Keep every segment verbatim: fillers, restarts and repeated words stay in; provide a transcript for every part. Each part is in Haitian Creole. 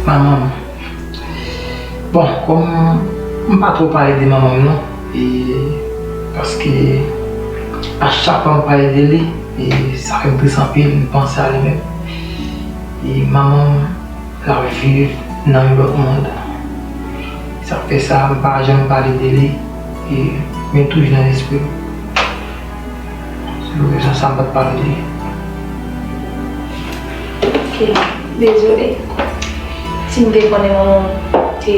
Manman m. Bon, kòm m pa twò pale de manman m non, e, paske a chak fwa m pale de li, e, sa fè m tris anpil, m panse a li menm. E manman m, l ap viv nan yon lòt mond. Sa fè sa, m pa janm pale de li, e, men toujou nan lespri m. Se pou rezon sa m pa t pale de li. Ok, dezole. Si m te konnen manman w te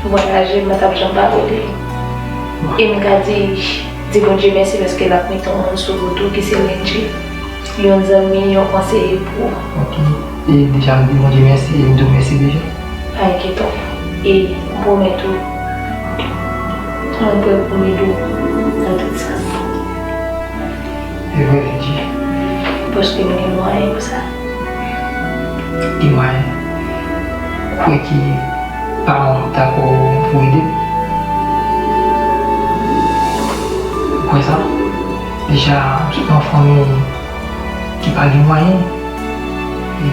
vwayaje, m pa t ap janm pale de li. E m ka di, di Bondye mèsi paske l ap mete yon moun sou wout ou ki se Lendji. Yon zanmi, yon konseye pou ou. Ok. E deja m di Bondye mèsi, e m di w mèsi deja. Pa enkyete w. E m pwomèt ou, mwen prè pou m ede w nan tout sans. E vre, Lendji. Paske m gen mwayen pou sa. Gen mwayen? Ou kwè ke paran w ap dakò pou ede m? Ou kwè sa? Deja, m sot nan fanmi ki pa gen mwayen. E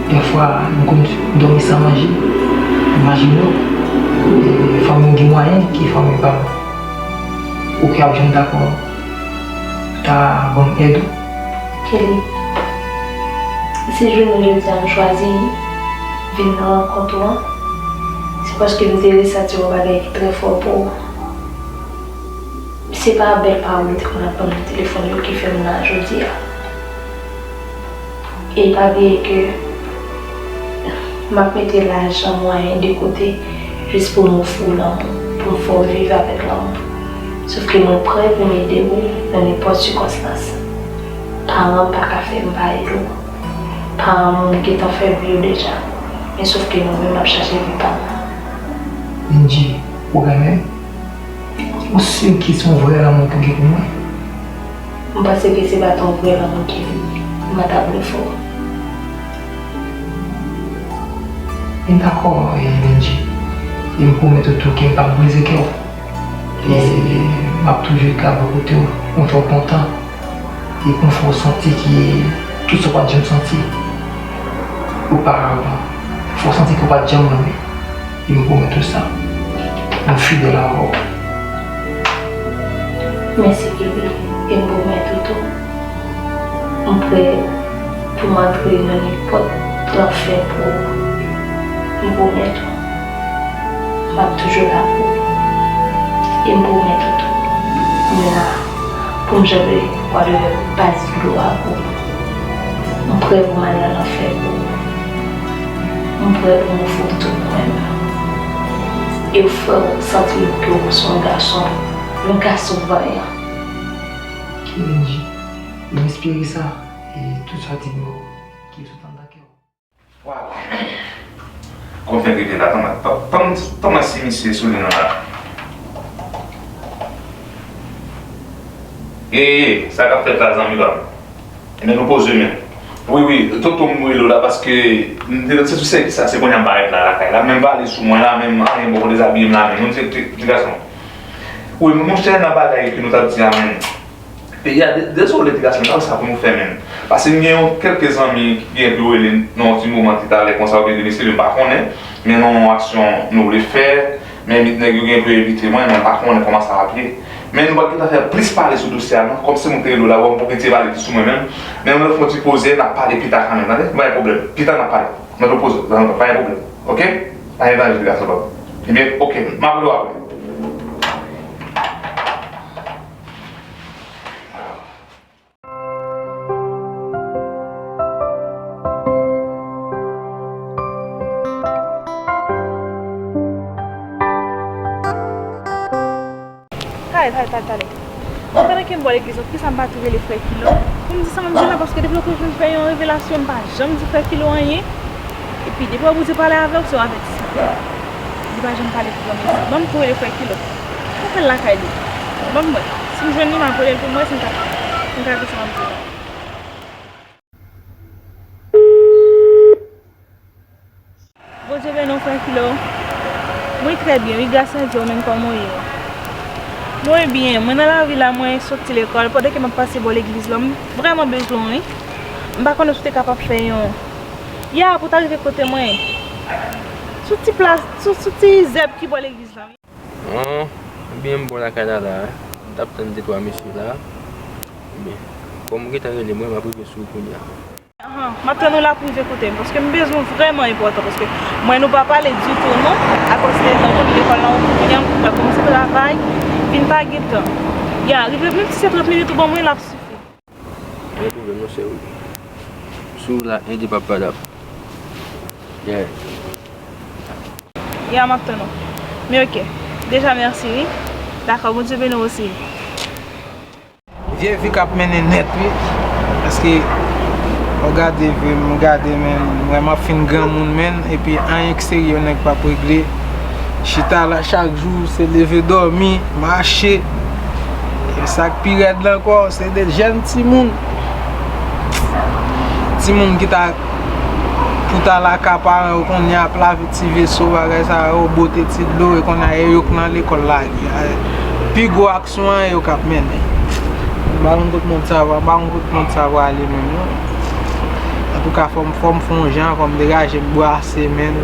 dèfwa, nou konn dòmi san manje. Imajine w, e fanmi m gen mwayen ki fanmi pa m. Ou kwè y ap janm dakò ta ban m èd ou? Kelly, si jounen jodi a m chwazi vin nan rankont ou an, se paske m te resanti yon bagay ki trè fò pou ou. Se pa bèl pawòl ou te konn ap ban m nan telefòn yo ki fè m la jodi a. E pa bliye ke m ap mete lajan, mwayen de kote jis pou m ofri w lanmou, pou m fè w viv avèk lanmou. Sòf ke mwen prè pou m ede w nan nenpòt sikonstans. Paran m pa ka fè m pa ede w. Paran m gentan fè vi yo deja. Men sòf ke mwen menm m ap chache vi pa m. Lendji, ou renmen? Ou si ke se yon vrè lanmou pou gen pou mwen? M panse ke se pa t yon vrè lanmou ke m ta vle fè w. M dakò, e, Lendji. E m pwomèt ou tou ke m p ap brize kè w. E m ap toujou ka bò kote w, pou m fè w kontan. E pou m fè w santi ke tout sa w pa t janm santi oparavan. Fè w santi ke w pa t janm renmen. E m pwomèt ou sa. M fidèl avè w. Mèsi, Kelly. E m pwomèt ou tou. M prè pou m antre nan nenpòt lanfè pou ou. M pwomèt ou. M ap toujou la pou ou. E m pwomèt ou tou. M la pou m janbe kwa de baz dlo a pou ou. M prè pou m al nan lanfè pou ou. M prè pou m ofri w tout mwen menm. E fè w santi ke w se yon gason, yon gason vanyan. Ki Lendji, m espere sa, e tout sa w di m yo, ke yo sot anndan kè w. Waw. Kòm fèk rive la, tann mwen, tann mwen si misye sou liy nan la. Ey, ey, sa k ap fèt la, zanmi pa m? Ebyen, nou poze men. Wi, wi, tonton m rele w la paske m te se sou sèvis sa, se kounye a m parèt la, lakay la, men m pale sou mwen la, men m anyen bon, dezabiye m la, men nou ti, ti, ti gason. Wi, monchè, nan bagay ke nou t ap di a, men peyi a de-, dezole, ti gason, m pa wè sa pou nou fè, men. Paske m gen yon kèlke zanmi ki gen pou yo rele nan yon ti moman, ti talè konsa, oubyen de mesye, m pa konnen, men nan yon aksyon nou vle fè, men nèg yo gen pou yo envite mwen, men m pa konnen kòman sa ap ye. Men nou pral gentan fè plis pale sou dosye a non, kòm se mwen te rele w la, ou wè m poko te pale ki sou mwen menm. Men nou fè yon ti poze, n ap pale pita kanmenm, tande? Pa gen pwoblèm. Pita n ap pale. Nan yon poze, nan, pa gen pwoblèm. Oke? Pa gen danje, ti gason pa m. Ebyen, oke, m ap rele w apre. Talè, talè, talè, talè. Pandan ke m bò legliz la, poukisa m pa tou rele frè Filo pou m di sa menm jan la, paske depi lòt jou m fè yon revelasyon, m pa janm di frè Filo anyen. Epi depi w bouze pale avè w, se yon avètisman. Li pa janm pale pou granmesi. Ban m tou rele frè Filo. Mwen fè l lakay li. Ban m wè. Si m jwenn li, m ap rele l pou m wè si m ka, si m ka gen sa m di la. Bondye beni w, frè Filo. Mwen trè byen, wi, gras a Dye, ou menm kòman w ye? Mwen byen, mwen nan lari la, mwen soti lekòl, pandan ke m ap pase bò legliz la, m vrèman bezwen w, wi. M pa konnen si w te kapab fè yon Ya, pou ta rive kote mwen. Sou ti plas, sou, sou ti zèb ki bò legliz la, wi. An, ebyen, m bò lakay la la, wi. M t ap tann de twa mesye la. Ebyen, kòm ou gentan rele mwen, m ap rive sou ou kounye a. Ahan, m ap tann ou la pou rive kote m, paske m bezwen w vrèman enpòtan, paske mwen nou pa pale ditou non, akòz de nan kote lekòl la, ou kounye a m kòmanse travay, vin pa gen tan. Ya, rive menm si se trant minit ou ban mwen, l ap sifi. Gen pwoblèm non, sè wi. Sou la, ede pa padap. Yeah. Ya, m ap tann ou. Men oke. Deja mèsi wi. Dakò, Bondye beni w osi. Vye vi k ap mennen nèt wi. Paske w gade vi m, m gade men, m wè m ap fin granmoun men, epi anyen serye nèg p ap regle. Chita la chak jou, se leve dòmi, mache. E sa k pi rèd la ankò, se de jèn timoun. Timoun ki ta, pou ta lakay paran yo kounye a ap lave ti veso, bagay sa yo, bwote ti dlo, e kounye a e yo k nan lekòl la. Pi gwo aksyon an e yo k ap mennen. M pa konn kot mond sa va, m pa konn kot mond sa prale menm non. Antouka, fò m, fò m fè yon jan, fò m degaje m, bwase men,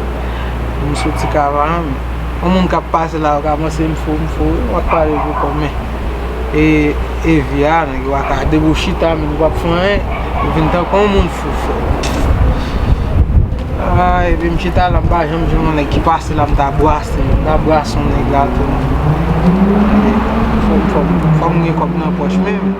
m soti kavaran. Yon moun k ap pase la, yo ka panse m fou, m fou, wi, m ap pale pou kò men. E, e vi a, nèg yo pa ka debout chita, men nou p ap fè anyen. Nou vin tankou yon moun fou, frè. Ah, epi m chita la, m pa janm jwenn yon nèg ki pase la, m ta bwase, m ta bwase yon nèg la tou. Fò m, fò m, fò m gen kòb nan pòch menm.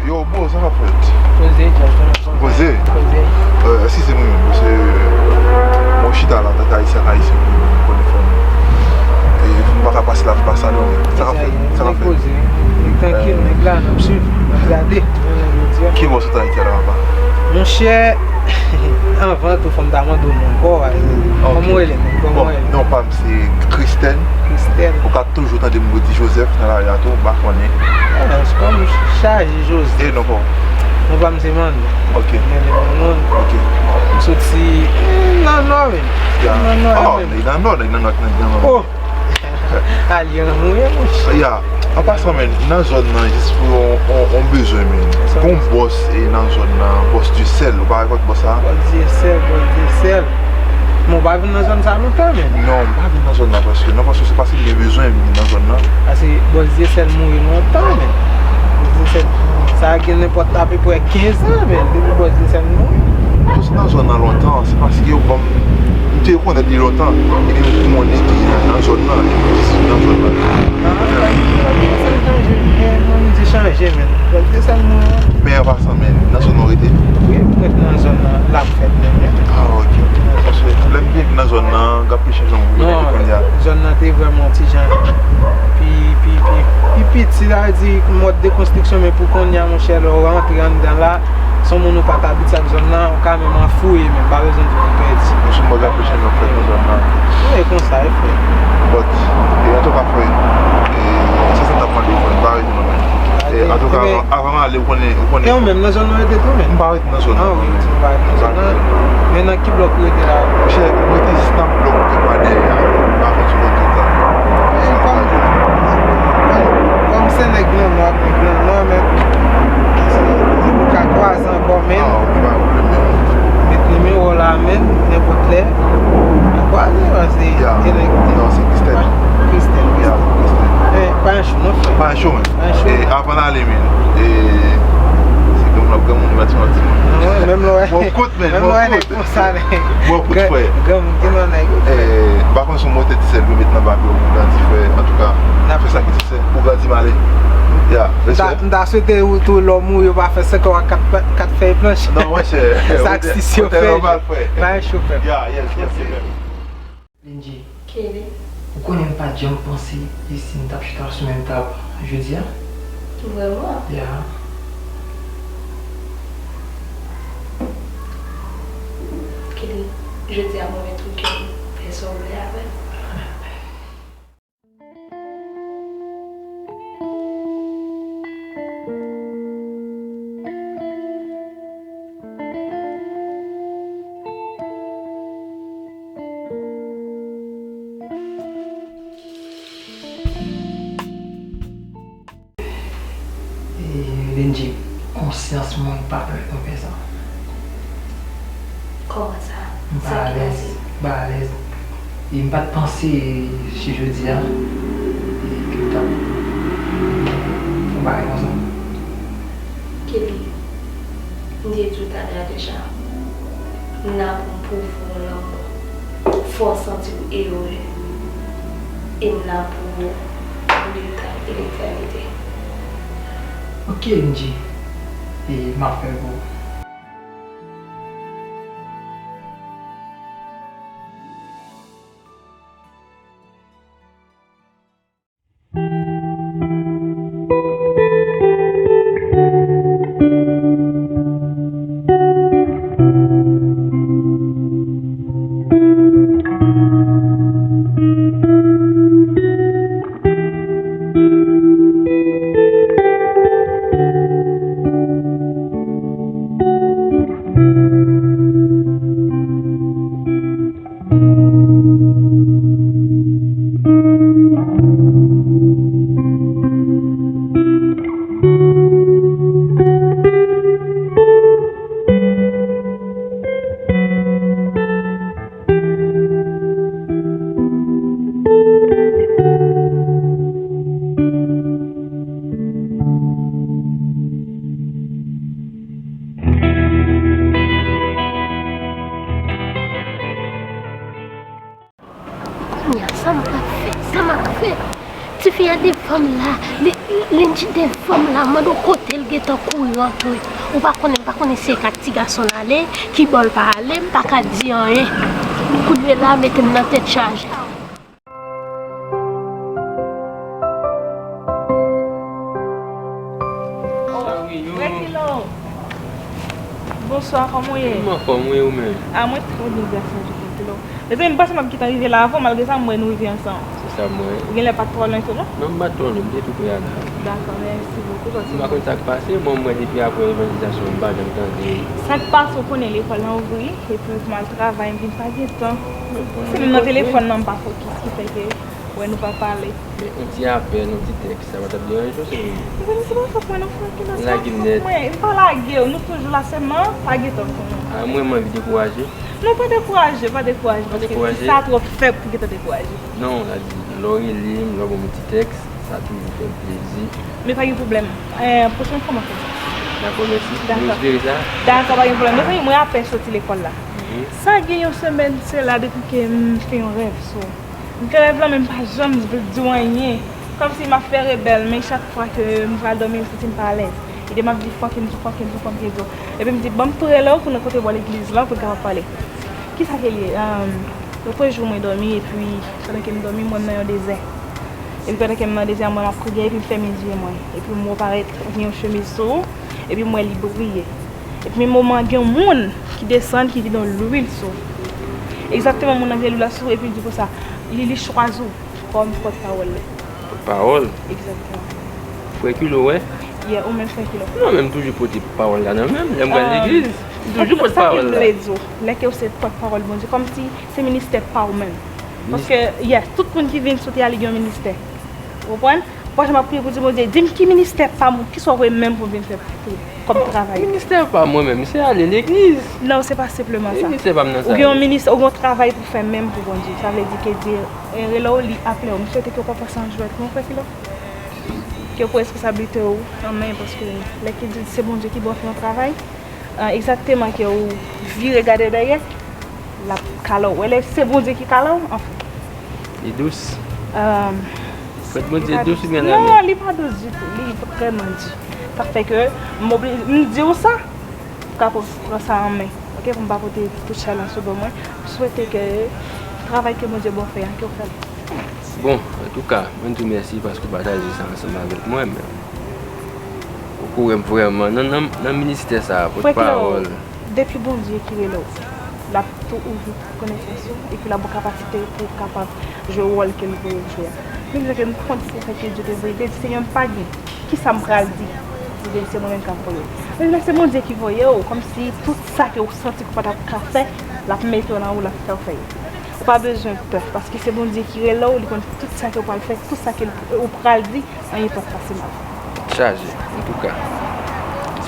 Yo, bro, sa k ap fèt? Poze, djaz, mwen ap poze. Poze? Poze. Euh, eskize mwen menm, paske mwen chita la, antanke Ayisyen ak Ayisyen, pou mwen konnen fò mwen. E nou pa ka pase la, nou pa salye mwen. Sa k ap fèt? Sa k ap fèt? Poze. Nèg trankil, nèg la, n ap swiv, n ap gade. Ki bò sot Ayiti a la, papa? Monchè, anvan tou, fò m ta mande w non pa w, kòman w rele menm? Kòman w rele? Non pa m se Christène. Christène. Ou ka toujou tande m redi Joseph nan lari a tou, m pa konnen. Ah, kòm chaje Joseph. E non pa w? Non pa m se Manno. Ok. Mwen rele Manno. Ok. M soti, mm, nan nò menm. Ya. Nan nò menm. Oh, nèg nan nò, nèg nan nò, nèg nan nò. Oh! Alye lanmou ye, monchè. Ya. An pasan, men, nan zòn nan, jis pou yon, yon, yon bezwen, men. Gon bòs, e, nan zòn nan, bòs Dyesèl, ou pa wè kòt bòs sa? Bòs Dyesèl, bòs Dyesèl. Men w pa vin nan zòn sa lontan, men. Non, m pa vin nan zòn nan prèske. Non, paske se paske m gen bezwen m vin nan zòn nan. Paske bòs Dyesèl mouri lontan, men. Bòs Dyesèl, sa gen nenpòt apeprè kenz an, men, depi bòs Dyesèl mouri. Mwen nan zòn nan lontan, se paske yo ban m, m te rekonèt li lontan. E gen yon moun ki nan, nan zòn nan, e ki nan zòn nan. Ah, sa chanje, men, moun di chanje, men. Bòs Dyesèl mouri. Men an pasan, men, nan zòn nan w rete? Wi, m rete nan zòn nan, la m fèt menm, men. Ah, ok. Paske lè m te nan zòn nan, gen anpil chanjman pou mete kounye a. Zòn nan te vrèman yon ti jan pi, pi, pi, pi piti, sa vle di mòd de konstriksyon, men pou kounye a, monchè, lè w rantre anndan la, se yon moun ou pa t abitye ak zòn nan, ou ka menm anfouye, men pa bezwen di w pèdi. Yon sèl mòd de konstriksyon k ap fèt nan zòn nan. Wi, e konsa, e frè. But, e antouka, frè, e, se sa m t ap mande w, frè, m pa rete non, men. E, antouka, avan, avan m ale, ou konnen, ou konnen. E ou menm, nan zòn nan w rete tou, men? M pa rete nan zòn nan, non, men. Ah, wi, ou pa rete nan zòn nan. Men nan ki blòk ou rete la? Monchè, m rete jis nan blòk de pa dèyè a. M pa konn si w konn tout sa. E, kòm, kòm, kòm se nèg nan nò, nèg nan nò, men, se, nou ka kwaze ankò, men. Ah, ok, pa pwoblèm, men. Met nimewo w la, men, nenpòt lè. N a kwaze, paske e nèg. Non, se Christène. Christène, Christène. Men, pa yon cho, non, frè. Pa yon cho, men. Pa yon cho, men. E, avan n ale, men, e, se granmoun ap granmoun, li pa ti moun, ti moun. Ah, wi, menm lè w wè, menm lè w wè nèg konsa, nèg. Bon kout, frè. Granmoun ki nan nèg yo, frè. E, m pa konn si yon motè disèl yo met nan bab yo pou grandi, frè. Antouka, n ap fè sa ki disèl pou grandi m ale. Ya, respè. M ta, m ta swete ou tou, lè w mouri, yo pa fè sèkèy ak kat, kat fèy planch. Non, monchè. Sa k sis yo fè. Frè. Pa yon cho, frè. Ya, yes, yes, yes. Lindji, Kelly, ou konnen m pa t janm panse si n t ap chita sou menm tab jodi a? Vrèman? Ya. Kelly, jodi a mwen mèt ou ke w fè sa w vle avè m. Kenji, konsyans mwen pa pèmèt mwen fè sa. Kòman sa? M pa alèz, m pa alèz. E m pa t panse se jodi a, e ke m t ap fè yon bagay konsa. Kelly, m te di w talè a deja, m la pou m pwouve w lanmou, fè w santi w ere, e m la pou ou pou leta e letènite. Ok, Kenji, e m ap fè l pou ou. Kounye a, sa m ap fè? Sa m ap fè? Tifi a devan m la, li, li, li devan m la, m mande w kote l gentan kouri rantre. Ou pa konnen, m pa konnen si e ak ti gason l ale, ki bò l pa ale, m pa ka di anyen. Kounye la, mete m nan tèt chaje. Bonswa, kòman w ye? M anfòm, wi, ou menm? A, mwen trè byen, grâce à Dieu, Frè Filo. Mezanmi, m panse m ap gentan rive la avan w, malgre sa, m wè nou rive ansanm. Se sa m wè. Ou genlè pa t twò lwen tou, non? Non, m pa t twò lwen, m te tou pre a la. Dakò, mèsi bokou, paske m pa konn sa k pase, bon, m wè depi apre evanjelizasyon, m pa janm tande. Sa k pase, ou konnen lekòl lan ouvri, epi pou m al travay, m vin pa gen tan. Se menm nan telefòn nan, m pa fokis, ki fè ke, wè, nou pa pale. Men yon ti apèl, yon ti tèks, sa pa t ap deranje w, se vre? Mezanmi, se pa fòt mwen non, Frè Filo, se pa fòt mwen. M pa lage w, nou toujou la, sèlman pa gen tan pou nou. A, mwen, m anvi dekouraje. Non, pa dekouraje, pa dekouraje, paske ti sa twò fèb pou gentan dekouraje. Non, sa di, lè w rele m, lè w ban m yon ti tèks, sa toujou fè m plezi. Men pa gen pwoblèm. Eh, pwochèn fwa m ap fè sa. Dakò, mèsi. Dakò. Nou espere sa. Dakò, pa gen pwoblèm. Mezanmi, mwen apèn soti lekòl la. Mhm. Sa gen yon semèn, se la depi ke m fè yon rèv sou ou. M fè rèv lan, men m pa janm vle di w anyen. Kòmsi m ap fè rebèl, men chak fwa ke m pral dòmi, m santi m pa alèz. Epi m ap di fòk m di, fòk m di, fòk m di. Epi m di, ban m tou rele w pou nou kote bò legliz lan pou n kapab pale. Kisa ke l ye? Ahn, lòt jou mwen dòmi, epi pandan ke m dòmi, m wè m nan yon dezè. Epi pandan ke m nan dezè a, m wè m ap priyè, epi m fèmen zye mwen. Epi m wè w parèt, ou gen yon chemiz sou ou, epi m wè li briye. Epi menm moman, gen yon moun ki desann, ki vide yon lwil sou ou. Egzakteman, moun nan vide lwil la sou ou, epi l di konsa, li, li chwazi w kòm pòtpawòl li. Pòtpawòl? Egzakteman. Frè Kilo, wè? Yeah, ou menm Frè Kilo. Non, men m toujou pote pawòl la nan men m, lè m pral legliz. M toujou pote pawòl la. Sa ke m vle di w, lè ke w se pòtpawòl Bondye, kòmsi se ministè pa w menm. Paske, yes, tout moun ki vin sou tè a, li gen yon ministè. Ou konprann? Pwòchèn m ap priye pou di, Bondye, di m ki ministè pa m, kisa w voye men m pou m vin fè pou, kòm travay. Ministè pa mwen menm, se ale legliz. Non, se pa senpleman sa. Ministè pa m nan sa. Ou gen yon ministè, ou gen yon travay pou fè menm pou Bondye. Sa vle di ke Dye, eh, rele w, li aple w. M swete ke w pa pran sa an jwèt non, Frè Filo. Ke w pran responsablite w an men, paske lè ke Dye di se Bondye ki ba w fè yon travay, eh, egzakteman ke w vire gade dèyè, l ap kale w. Wè lè se Bondye ki kale w, anfen. Li dous. Frèt Bondye dous oubyen lanmè? Non, li pa dous ditou. Li vrèman di. Sa k fè ke m obli-, m di w sa, pou w ka pran sa an men. Ok, pou m pa pote tout chay lan sou do mwen. M swete ke travay ke Bondye ba w fè a, ke w fè l. Bon, antouka, mwen di w mèsi paske w pataje sa ansanm avèk mwen, men ou konnen vrèman nan, nan, nan ministè sa a, pòtpawòl. Depi Bondye ki rele w, l ap tou ouvri tout konesans ou, epi l ap ba w kapasite pou w kapab jwe wòl ke l voye w jwe a. Menm jan ke m konn se sa ke Dye te voye, te di, Senyè, m pa gen. Kisa m pral di? Li di, se mwen menm k ap voye w. Men lè se Bondye ki voye w, kòmsi tout sa ke w santi ke w pa t ap ka fè, l ap mete w nan wout, l ap fè w fè l. Ou pa bezwen pè, paske se Bondye ki rele w, li konn tout sa ke w pral fè, tout sa ke l, ou pral di, anyen p ap pase mal. Tèt chaje, antouka.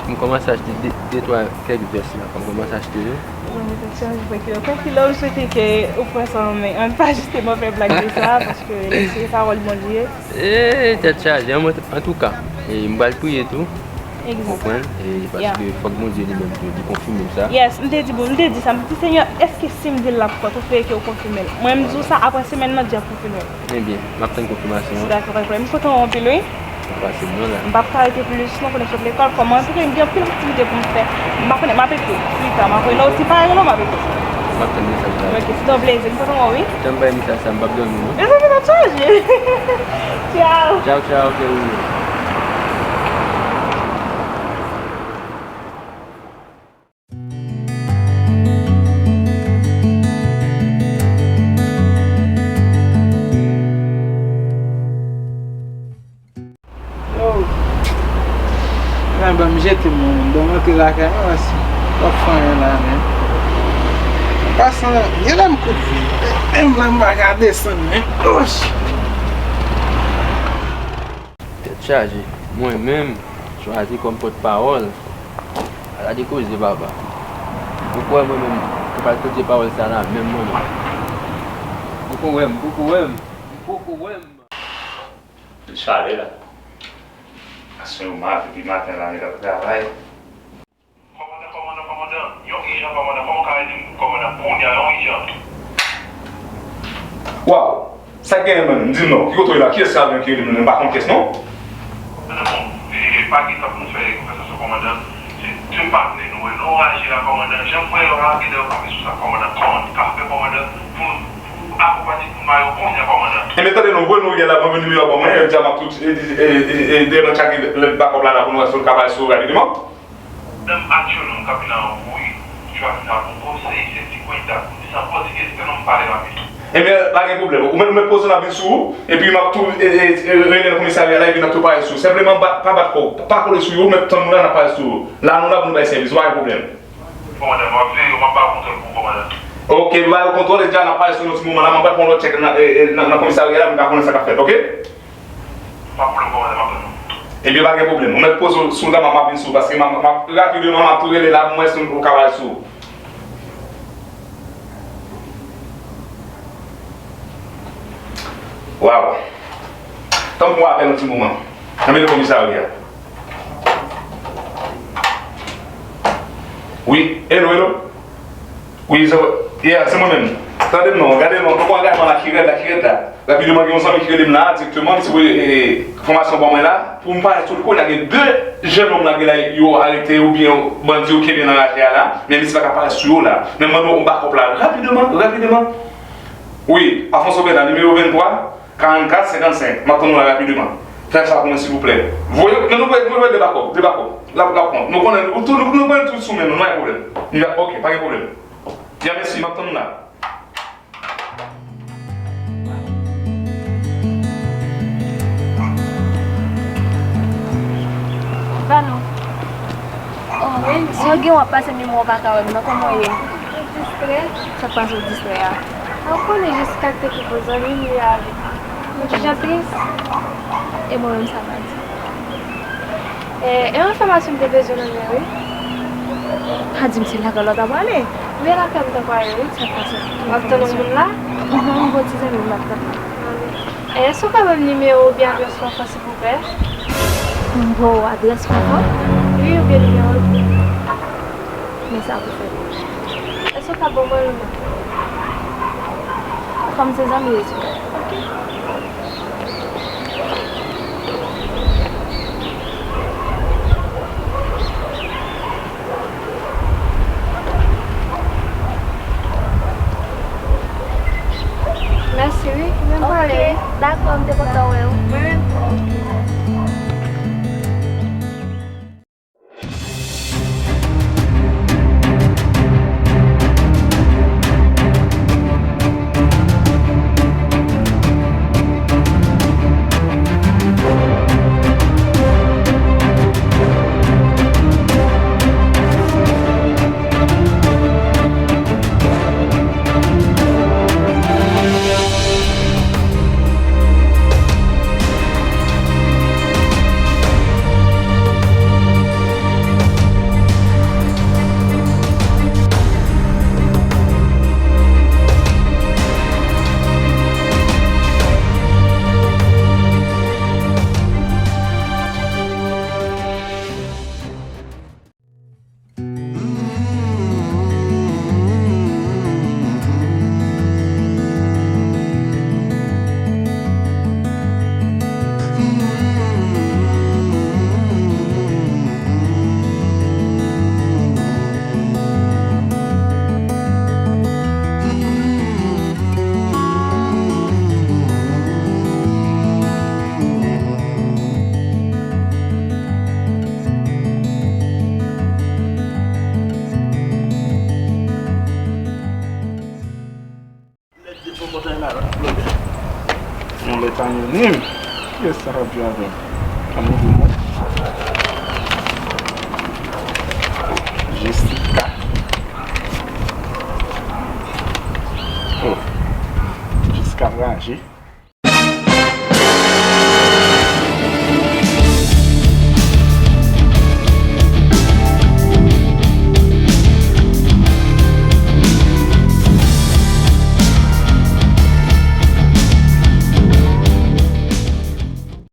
M kòmanse achte de, de twa kèk vès la, fò m kòmanse achte yo. Zanmi, tèt chaje, frè Kilo. Frè Kilo, m swete ke ou pran sa an men. An, pa jisteman fè blag de sa, paske se pawòl Bondye. E, tèt chaje, an, antouka, e, m pral priye tou. Ou konprann? E, paske fòk Bondye li menm tou, li konfime m sa. Yes, m te di, bon, m te di sa, m di, Senyè, èske si m di l l ap fèt, ou fè ke ou konfime l? Mwen, m di w sa, apre semèn nan, dyab konfime l. Ebyen, m ap tann konfimasyon an. Dakò, pa gen pwoblèm. M kontan wè w anpil, wi. Ou pase m non la. M p ap ka rete plis non, konnen sot lekòl, kòman antre, m gen anpil aktivite pou m fè. M pa konnen, m ap ekri w. Pita, m ap rele w, si pa rele w, m ap ekri w. M ap tann mesaj la. Ok, se te yon plezi, m kontan wè w, wi. Tan m bay mesaj sa, m p ap dòmi non. Mezanmi, pa sonje. Tchaw. Tchaw, tchaw, ok, wi. Yo. Nan ban m jete mwen, bon, m antre lakay mwen, wè si w ap fè anyen la, men. Pasan, gen lè m kout vi, menm lè m pa ka desann, men. Osh! Tèt chaje. Mwen menm, chwazi kòm pòtpawòl. Ala de koze, papa. Ou kwè mwen menm, m pral pote pawòl sa la, menm mwen menm. Poko wè m, poko wè m, poko wè m. Li chale la. Aswè yo mare depi maten la, nèg ap travay. Kòmandan, kòmandan, kòmandan, yon ijan, kòmandan, kòman w ka rele m kòmandan kounye a, yon ijan? Waw! Sa k genyen menm? M di non. Ki kote w ye la? Kiyès ki ap vin ki rele m? M pa konn kiyès non. Kòmandan, bon, e, pa gen tan pou nou fè konvèsasyon, kòmandan. Se de patnè nou, wè, nou raje la, kòmandan. Jan m wè yo a, gen de yo kanpe sou sa, kòmandan. Kòman nou ka fè, kòmandan, pou, pou akonpanye pou mayo kounye a, kòmandan? Ebyen, tande non, voye nou yè la, mwen nimewo a ban mwen, e, di a m ap tout, e, e, e, e, demen tchak, lè bakòp la la pou nou wè si nou ka pale sou rapideman. Menm aktyèlman, m kanpe nan ri Joaquina Bouco, se, se ti kwen dat, se an pòtigè, se non m pale rapid. Ebyen, pa gen pwoblèm. Ou mèt, ou mèt poze w, n ap vin sou ou, epi m ap tou, e, e, e, rele nan komisarya la, epi n ap tou pale sou ou. Senpleman, pa, pa bat kò w, pa kole sou yo, ou mèt tann nou la, n ap pale sou ou. La, nou la pou nou bay sèvis, pa gen pwoblèm. Kòmandan, m ap veye w, m ap ba w kontwòl pou ou, kòmandan. Oke, ba yo kontwòl, e deja n ap pale sou nou ti moman la, m ap bat yon lòt tchèk nan, e, e, nan, nan komisarya la, pou n ka konnen sa k ap fèt, oke? Pa pwoblèm, kòmandan, m ap tann ou. Ebyen, pa gen pwoblèm. Ou mèt poze w sou w, m ap vin sou w, paske m ap, m ap, rapideman, m ap tou rele la, pou m wè si ou ka pale sou ou. Waw. Tann pou apèl yon ti moman. Ann mete komisarya. Wi, hello, hello. Wi, se, yeah, se mwen menm. Tande m non, gade non, nou pran angajman la ki rèd la, ki rèd la. Rapideman, gen yon zanmi ki rele m la, direkteman, li se voye, e, enfòmasyon ban mwen la, pou m pale sou li kounye a, gen de jennonm la, gen la, yo arete oubyen bandi yo kenbe nan raje a la, men misye pa ka pale sou yo la. Men m mande yon bakòp la, rapideman, rapideman. Wi, Alfonso Bernard, nimewo venntwa, karannkat, senkannsenk. M ap tann nou la rapideman. Fè sa pou mwen, silvouplè. Voye, men nou voye, nou voye de bakòp, de bakòp. L ap, l ap pran. Nou konnen, nou tou, nou, nou konnen tout sou men nou, nou pa gen pwoblèm. Li va, oke, pa gen pwoblèm. Byen, mèsi, m ap tann nou la. Vano. Oh, wi, si w gen w ap pase, men mwen w pa ka wè m nan, kòman w ye? Distrè. Sa k pase w distrè a? Ou konnen jiska te ki pou zanmi m li avè. Mwen toujou tris. E mwen menm sa m a di. E, e yon enfòmasyon m te bezwen nan men wi. Pa di m se lakay lòt a prale. Men lakay m ta prale wi. Sa k pase? W ap tann yon moun la? Mhm, yon bon ti zanmi m ap tann. E, èske w ka ban m nimewo oubyen adrès Fanfan silvouplè? Nimewo, adrès Fanfan? Wi, oubyen nimewo l. Men sa pou fè. Èske w ka ban mwen l ou non? Kòm se zanmi yo tou. Ok. Mèsi wi, mwen prale wi. Dakò, m te kontan wè w. Mwen menm. Yon lèt anonim. Kiyès sa k ap jwe avè m? Ann ouvri l non. Jessica. Oh. Jessica raje.